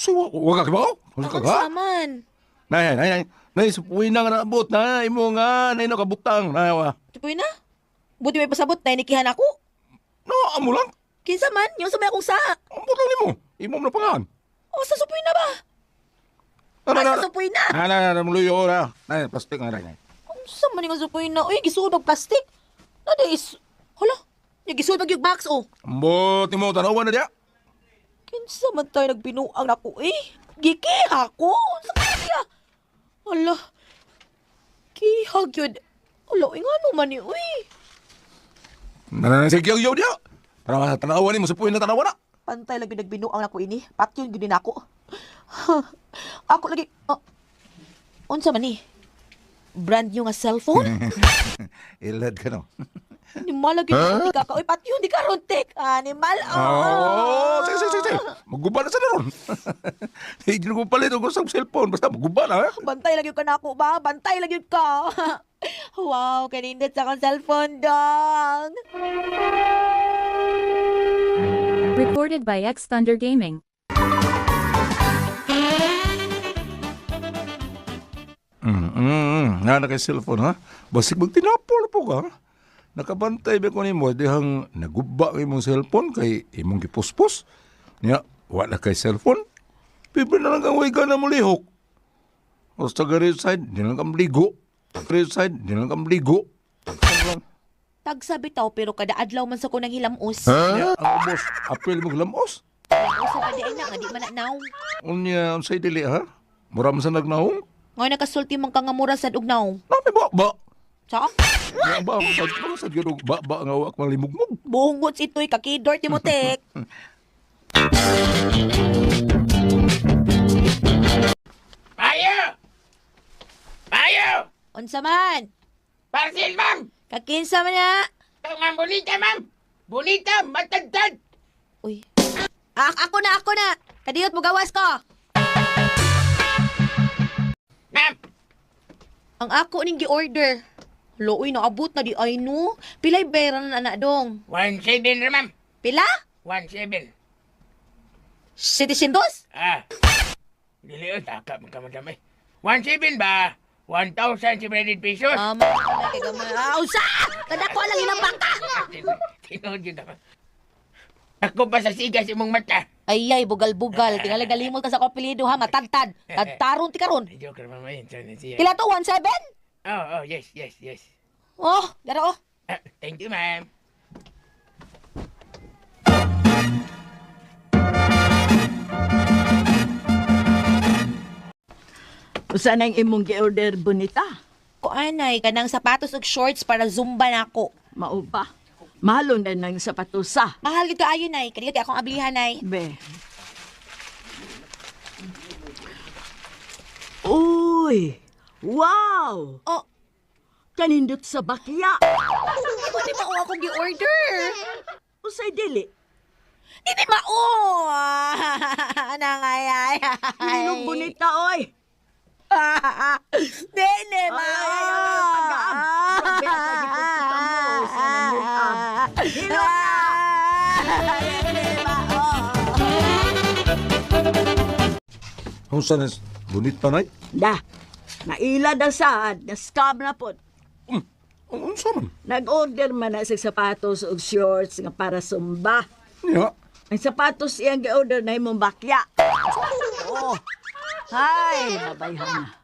So, wa ka kibaw? Wala ka ka? Unsa man? Nay, nay, nay. Nay, supuin na nga naabot. Nay, imo nga. Nay, nakabutang. Nay, wa. Tupoy na. Buti may pasabot na inikihan ako. No, amo lang. Kinsa man, yung sa may akong sa. Ambot lang nimo. Imo mo na pangan. O sa supoy na ba? Ano Asa supoy na? Na, na, na, muluyo na. Nay, plastic nga nay. Unsa man nga supoy na? Uy, gisuod og plastic. Na di is. Hala, nya gisuod pag yung box oh. Ambot nimo tanawan na diya. Kinsa man tayo nagbinuang nako eh. Gikiha ko. Unsa kaya niya? Hala. Kiha gyud. Hala, uy, nga man ni uy. Na, na, na, sige, yaw diya. Tanawan, tanawan nimo supuin na tanawan na. Pantay lang gyud nagbinuang nako ini. Patyon gyud ni nako. Ako lagi. Oh. Unsa man ni? Brand new nga cellphone? Ilad ka no. Ni malagi huh? Di ka ka. Uy, patyon di ka ron tek. Animal. Oh, sige, sige, sige. Maguba na sa naron. Hindi ko palit og sa cellphone basta maguba na. Eh. Bantay lang yun ka na ako ba? Bantay lang yun ka. Wow, kanindot sa akong cellphone, dong. Recorded by X Thunder Gaming. Na na kay cellphone ha. Basig magtinapol po ka. Nakabantay ba ko nimo dihang naguba kay imong cellphone kay imong gipuspos. Nya, wala kay cellphone. Pibre na lang kang way ka na mulihok. O sa gari side, di lang kang ligo. Gari side, di lang kang ligo. Tagsa bitaw pero kada adlaw man sa ko nang hilamos. Nya, ang ubos, apil mo lamos. Usa pa di ay na nga di man na naw. Unya, unsay dili ha? Mura man sa nagnaong. Ngayon nakasulti man ka nga mura sad og naw. Nami ba ba? Sa? Nya ba ako sa sa gyud og ba ba nga wa akong limugmug. Bungots ito'y kakidor Timotek. Payo! Payo! Unsa man? Parcel, ma'am! Kakinsa man na? Ito, ma'am, bonita, ma'am! Bonita, matagtag! Uy. Ah, ako na, ako na. Kadiyot mo gawas ko. Ma'am! Ang ako ning gi-order. Looy, naabot na di ay no. Pilay pera na anak dong. 1-7 ra, ma'am. Pila? 1-7. 700? Ah. Dili, oh, taka, magkamadamay. 1-7 ba? 1,700 pesos? Tama na kay gamay. Ah, unsa? Kada ko lang hinambang ka. Tinuod yun ako. Ako pa sa sigas imong mata. Ay ay, bugal-bugal. Tingali galimol ka sa akong apelyido ha, matagtad. Tagtaron ti karon. Ay, joker, ma'am. Ayun, sana siya. Pila to 17? Oh, oh, yes, yes, yes. Oh, dara oh. Ah, thank you, ma'am. Usa nang imong gi-order bonita. Kuanay kanang sapatos ug shorts para zumba nako. Mao ba? Mahalon na nang sapatosa. Mahal gid kaayo nay, kani kay akong ablihan nay. Be. Uy! Wow! Oh, Kanindot sa bakya. di mo di mao akong gi-order. Usay dili. Di di mao. Nangayay. Ninong bonita oy. Dili Ay, mao. ay, ay, pagaab. Grabe, ang gipugputan mo, sa nangungab. Hilot na! Dili mao. Unsa na bonita nay? Da. Naila na sad, na-scam na pod. Unsa man? Nag-order man na sa sapatos og shorts nga para sumba. Nya, Ang sapatos iyang gi-order na imong bakya. Oh. Hay, babayhan na.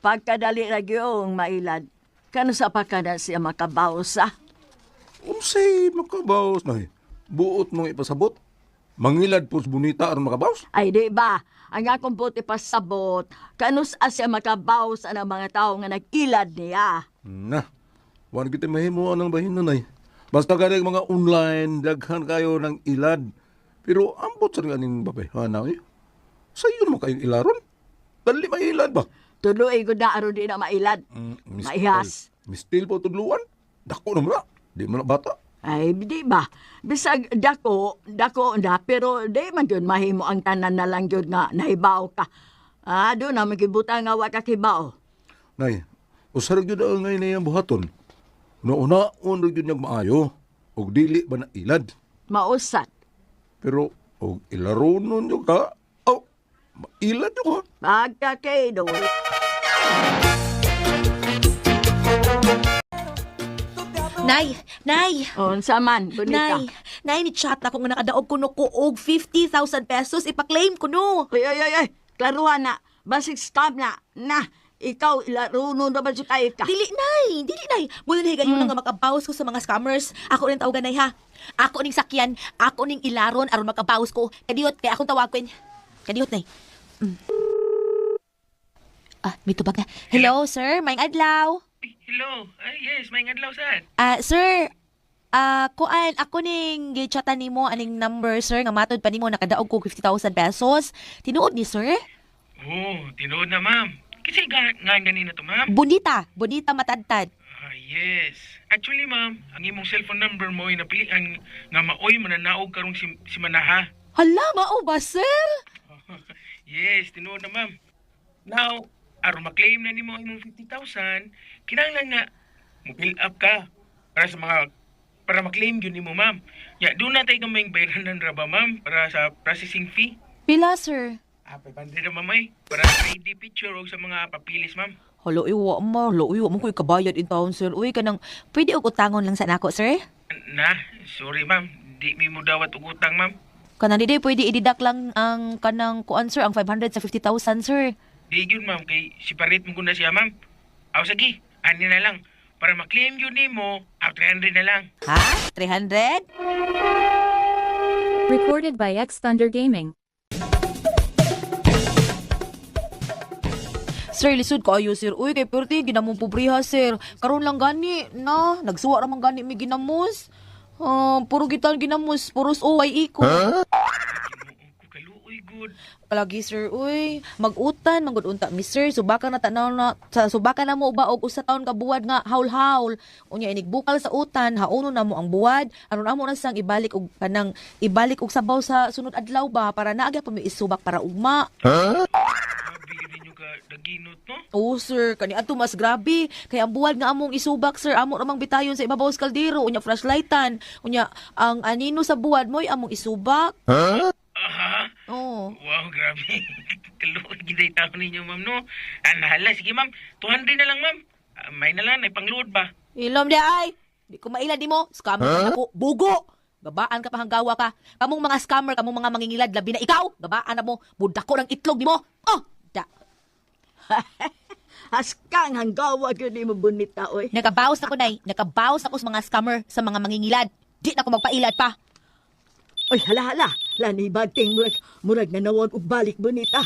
Pagkadali ra gyud mailad. Kano sa pa ka na siya makabaos ah. unsay makabaos nay? Buot mong ipasabot? Mangilad po sa bonita aron makabaos? Ay di ba? Ang akong buti pasabot, kano sa siya makabaos ang mga tao nga nag-ilad niya. Na, wala kita mahimo anang bahin nanay. Basta gani ang mga online, daghan kayo ng ilad. Pero ambot sa ganing babayhana eh. Sa iyo naman kayong ilaron. Dali may ilad ba? Tuloy ko na aron di na mailad. Mm, Maihas. Mistil po tudluan. Dako naman na. Di man na bata. Ay, di ba? Bisag dako, dako na, pero di man yun mahimo ang tanan na lang yun nga nahibaw ka. Ah, doon na magibuta nga wa ka kibaw. Nay, usarag yun ang ngay na buhaton. Nauna-un yun niyang maayo. Og dili ba na ilad. Mausat. Pero, og ilaronon yun ka, oh, Ilad ko. Pagkakidol. Nay, nay. Unsa man, Bonita. Nay, nay ni chat ako nga nakadaog kuno ko og 50,000 pesos ipa-claim kuno. Ay, ay, ay, ay. Klaruhan na. Basig stop na. Na, ikaw, ilaruno na ba siya kayo ka? Dili nay, dili nay. Muna na higayon nga makabawas ko sa mga scammers. Ako ning tawagan nay ha. Ako ning sakyan, ako ning ilaron aron makabawas ko. Kadiyot kay akong tawagin. Kadiyot nay. Mm. Ah, may tubag na. Hello, sir. Maayong adlaw. Hello. Ay, yes, may adlaw saan. Ah, sir. Ah, kuan ako ning gichatan nimo aning number sir nga matod pa nimo nakadaog ko 50,000 pesos. Tinuod ni sir? Oh, tinuod na, ma'am. Kasi nga, nga ganina to, ma'am. Bonita, Bonita matadtad. Ah, yes. Actually, ma'am, ang imong cellphone number mo ay napilian nga maoy mananaog karong si, si Manaha. Hala, mao ba sir? Yes, tinuod na, ma'am. Now, aron maklaim na nimo ang imong 50,000, kinahanglan nga mo-fill up ka para sa mga para maklaim yun nimo, ma'am. Ya, doon na tayo kaming bayranan ra ba, ma'am, para sa processing fee. Pila sir? Ah, 500 na, ma'am, ay. Para sa ID picture o sa mga papilis, ma'am. Hala, iwa ma. Hala, iwa mo ko'y kabayad in town, sir. Uy, kanang, pwede og utangon lang sa nako, sir? Na, sorry, ma'am. Di mi mo dawat og utang, ma'am. Kanang di pwede i-deduct lang ang kanang kuan, sir, ang 500 sa 50,000, sir. Di yun, ma'am, kay separate mo ko na siya, ma'am. Aw, sige, ani na lang. Para maklaim yun nimo, aw, 300 na lang. Ha? 300? Recorded by X Thunder Gaming. Sir, lisod kaayo, sir. Uy, kay perti, ginamong pobriha, sir. Karon lang gani, na. Nagsuwa ra man gani mi ginamos. Ah, puro gitan ginamos, puros uway iko. Ginoo ko kaluoy good. Palagi sir, uy, mag-utan, manggod unta mi sir, subaka na tanaw na sa subaka na mo ba og usa taon ka buwad nga haul-haul. Unya inig bukal sa utan, hauno na mo ang buwad, aron amo na sang ibalik og kanang ibalik og sabaw sa sunod adlaw ba para naa gyapon mi isubak para ugma. Grabe yun ninyo ka daginot, no? Oo sir, kani adto mas grabe. Kay ang buwad nga among isubak sir, amo ramang bitayon sa ibabaw sa kaldero, unya flashlightan, unya ang anino sa buwad mo'y among isubak. Aha. Oo. Wow, grabe. Kaluoy giday tao ninyo, ma'am, no? Ah, nahala. Sige, ma'am. 200 na lang, ma'am. Ah, may na lang, ay pangluod ba? Ilom di ay. Di ko maila di mo. Scammer ka na po. Bugo. Gabaan ka pa hanggawa ka. Kamong mga scammer, kamong mga mangingilad, labi na ikaw. Gabaan na mo. Budako ng itlog ni mo. Oh, da. Haskang hanggawa gyud nimo Bonita, oy. Nakabawas na ko, nay. Nakabawas ako sa mga scammer, sa mga mangingilad. Di na ko magpailad pa. Oy, hala, hala. Lani bagting murag, murag nanawag og balik, Bonita.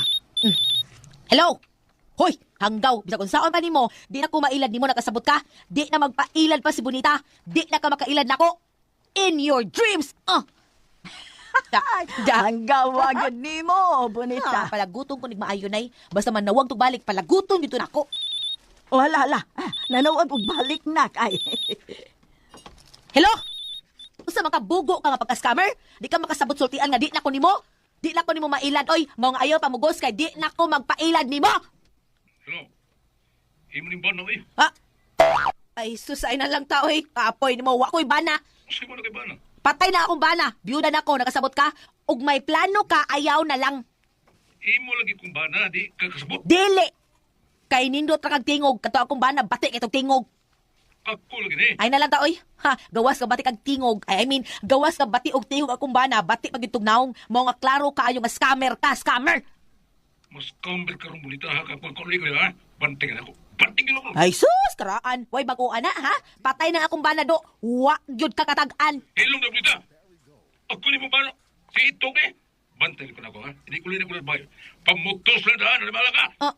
Hello? Hoy, hanggaw, bisag unsaon pa nimo, di na ko mailad nimo nakasabot ka. Di na magpailad pa si Bonita. Di na ka makailad nako. In your dreams. Ah. Da, da. Hanggawa gyud nimo, Ah, Bonita. palaguton ko nigmaayo nay. Basta manawag tug balik, palaguton dito nako. O hala, hala. Ah, nanawag og balik na kay. Hello? Usa man ka bugo ka nga pagka-scammer? Di ka makasabot sultian nga di na ko nimo? Di na ko nimo mailad oy. Mao nga ayaw pamugos kay di na ko magpailad nimo. Hello. Imo ning bana eh. Ha? Ay sus ay na lang ta oy. Apoy nimo wa ko'y bana. Usa man na kay bana. Patay na akong bana. Biyuda na ko nakasabot ka. Ug may plano ka ayaw na lang. Imo lagi kong bana di ka kasabot. Dili. Kay nindot ra kag tingog kato akong bana bati kay tong tingog. Ako lagi ni. Ay na lang ta oy. Ha, gawas ka bati kag tingog. Ay, I mean, gawas ka bati og tingog akong bana, bati pag itong naong. Mao nga klaro kaayo nga scammer ka, scammer. Mas kamber karon bonita ha ka kung ko ha. Banting na ako. Banting ako. Ay sus, karaan. Way bago ana ha. Patay na akong bana do. Wa gyud ka katag-an. Hilong na bonita. Ako ni mo bana. Si itong eh. Bantay ko na ako ha. Hindi ko linig ko na bayo. Pamutos na daan. Ano ka? Ah,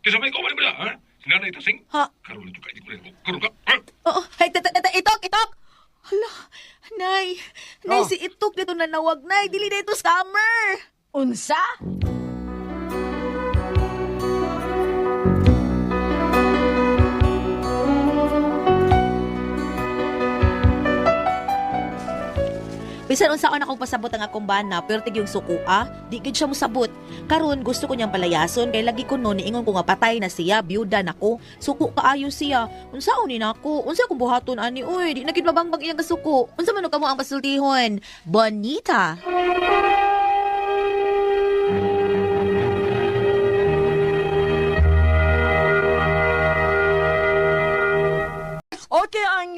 Kisa may ko ba ha? Sinanay tasing. Ha? Karon nito ka hindi ko linig ko. Karon ka. Ha? oo. Ay, tata, tata, itok, itok. Hala, nay. Nay, Oh. si itok dito nanawag, nay. Dili na ito scammer. Unsa? Bisan unsaon akong pasabot ang akong bana, pero tig yung suko ah, di gid siya mosabot. Karon gusto ko niyang palayason kay lagi ko no niingon ko nga patay na siya, byuda nako. Suko kaayo siya. Unsaon ni nako? Unsa akong buhaton ani oy, di na gid mabangbang iyang kasuko. Unsa man kamo ang pasultihon? Bonita.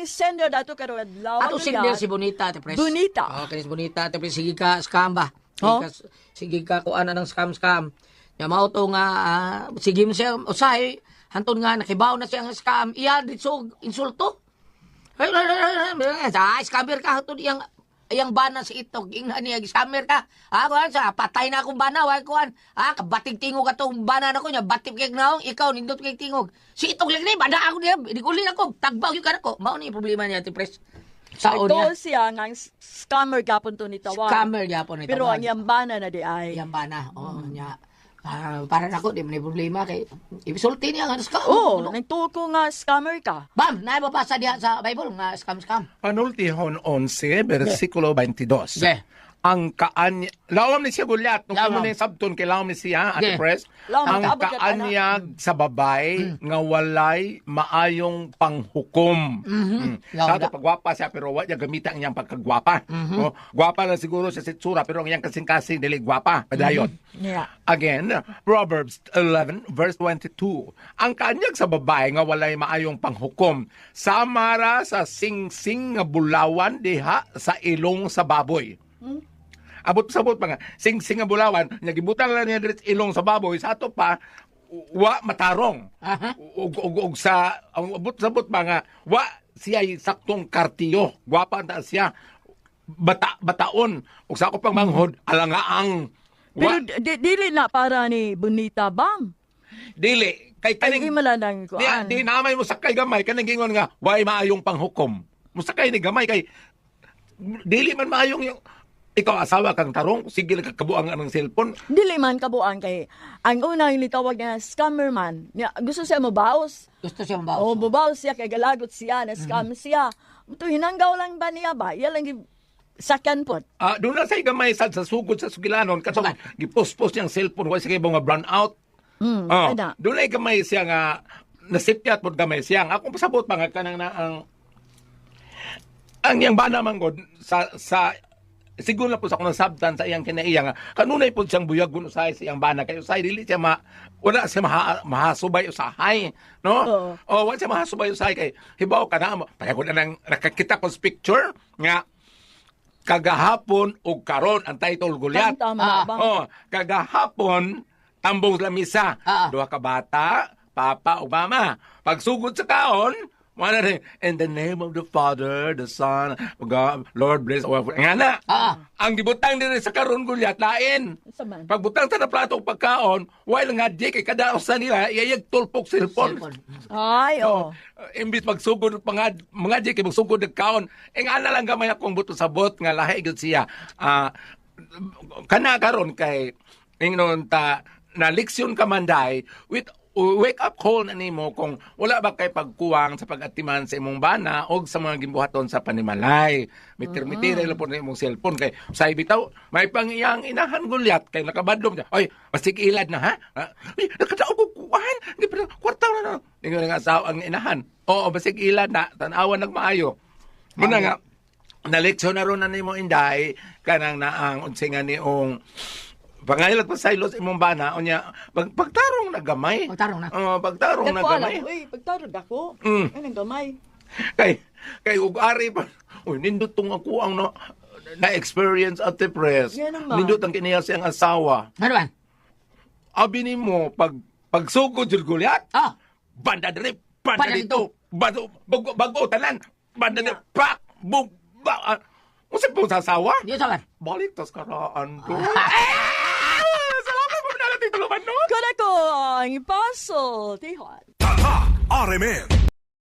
sender dato karong adlaw. Ato sender si Bonita, Ate Pres. Bonita. Oh, kini si Bonita, Ate Pres, sige ka scam ba. Sige Oh? ka, sige ka kuan na ng scam scam. Ya mao to nga sige mo siya usahay hanton nga nakibaw na siya ang scam. Iya ditso insulto. Ay, ay, ay, ay, ay, ay, scammer ka hanton iyang iyang bana si itok ingna niya scammer ka. Ah, kuan sa patay na akong bana, wa kuan. Ah, kabatig tingog atong bana nako nya, batip kay naong ikaw nindot kay tingog. Si itok lang ni bana ako niya, diguli ako, tagbaw gyud kanako. Mao ni problema niya, Ate Pres. Saon niya. Ito siya nga ang scammer gapon to ni tawag. Scammer gyapon ni Pero tawag. ang iyang bana na di ay. Iyang bana. Oh, nya. Ah, para nako di man may problema kay isulti niya nga scam. Oh, nagtuo nga scammer ka. Bam, naay mabasa diha sa Bible nga scam scam. Panultihon 11, versikulo 22. Yeah. Ang kaan lawam ni siya gulyat nung Lawam. kamo ni sabton kay lawam ni siya Ate Yeah. Pres. Lawam, Ang kaabot ka, ana. kaanyag sa babay nga walay maayong panghukom. Mm. Lawam Sa ato na. pagwapa siya pero wa niya gamita ang iyang pagkagwapa. Oh, gwapa lang siguro siya sa itsura pero ang iyang kasing-kasing dili gwapa. Padayon. Yeah. Again, Proverbs 11 verse 22. Ang kaanyag sa babae nga walay maayong panghukom, samara sa singsing nga bulawan diha sa ilong sa baboy. Abot sabot pa nga, singsing nga bulawan, nagibutang lang niya diri sa ilong sa baboy, sa ato pa wa matarong. Aha. Ug, ug, ug sa ang abot sabot pa nga wa siya saktong kartiyo. Gwapa ta siya. Bata bataon ug sa ako pang manghod alangaang. Pero Wa, dili na para ni Bonita Bam. Dili kay Ay, kaning imala nang di, kuan. di namay mo sakay gamay kaning gingon nga way maayong panghukom. Musakay ni gamay kay dili man maayong yung ikaw asawa kang tarong sige lang kabuang ang cellphone. Dili man kabuang kay ang unang nitawag niya scammer man. Niya, gusto siya mobaos. Gusto siya mabaos. Oh, mobaos siya kay galagot siya na scam siya. Ito hinanggaw lang ba niya ba? Iya lang sakyan pod. Ah, doon na say gamay sad sa sugod sa sugilanon katong Sugan. gipospos niyang cellphone way sige nga brown out. Oh, ana. doon ay gamay siya nga nasipyat pod gamay siya. Akong pasabot pa nga kanang na ang iyang bana man god sa siguro na po sa akong nasabtan sa iyang kinaiya nga kanunay po siyang buyag usahay sa iyang bana kay usahay dili siya ma wala siya mahasubay usahay, no? Oo. Oh, wala siya mahasubay usahay kay hibaw ka na mo payagon na nang nakakita ko sa picture nga kagahapon ug karon ang title gulyat. Tama Ah. ba? Oh, kagahapon tambong sa lamisa. Ah. Duha ka bata, papa o mama. Pagsugod sa kaon, wala rin, in the name of the Father, the Son, God, Lord bless our nga na. Ah. Ang gibutang diri sa karon gulyat lain. Unsa man? Pagbutang sa na plato og pagkaon, while nga di kay kada usa nila iyayag tulpok cellphone. Cellphone. Ay, oh. Imbis magsugod pa nga mga di kay magsugod ng kaon, eh nga na lang gamay akong buto sa bot nga lahi gyud siya. Ah, kana karon kay ingnon ta na leksyon ka man day with wake up call na nimo kung wala ba kay pagkuwang sa pag-atiman sa imong bana og sa mga gimbuhaton sa panimalay. Mitir-mitir lang po na imong cellphone kay sa bitaw may pangiyang inahan gulyat kay nakabadlom niya. Oy, basig ilad na ha. Ah, uy, nakadaog ko kuan. Di pa kwarta na na. Ingon nga asawa ang inahan. Oo, basig ilad na tan-awan nagmaayo. Muna nga na leksyon na ron na nimo inday kanang naang unsa nga niong pangahilag pa sa ilos imong bana unya pagtarong na gamay. Pagtarong na. Oo, pagtarong na Dako alam, gamay. uy, pagtarod ako. Ay, nang gamay. Kay kay ug ari pa uy nindot tong ako ang no, na experience at the press. Yan naman. Nindot ang kiniya siyang asawa. Ano ba? Abi nimo pag pagsugod jud gulyat. Ah, Banda diri, banda Banda dito. Bago bago, bago tanan. Banda diri, pak, bug, ba. Ah, unsa po sa asawa? di sa man. Balik tas karaan to. Ah! Salamat po na natin tuluman no. Kuna ko ang puzzle, Tijuan. Tatak RMN.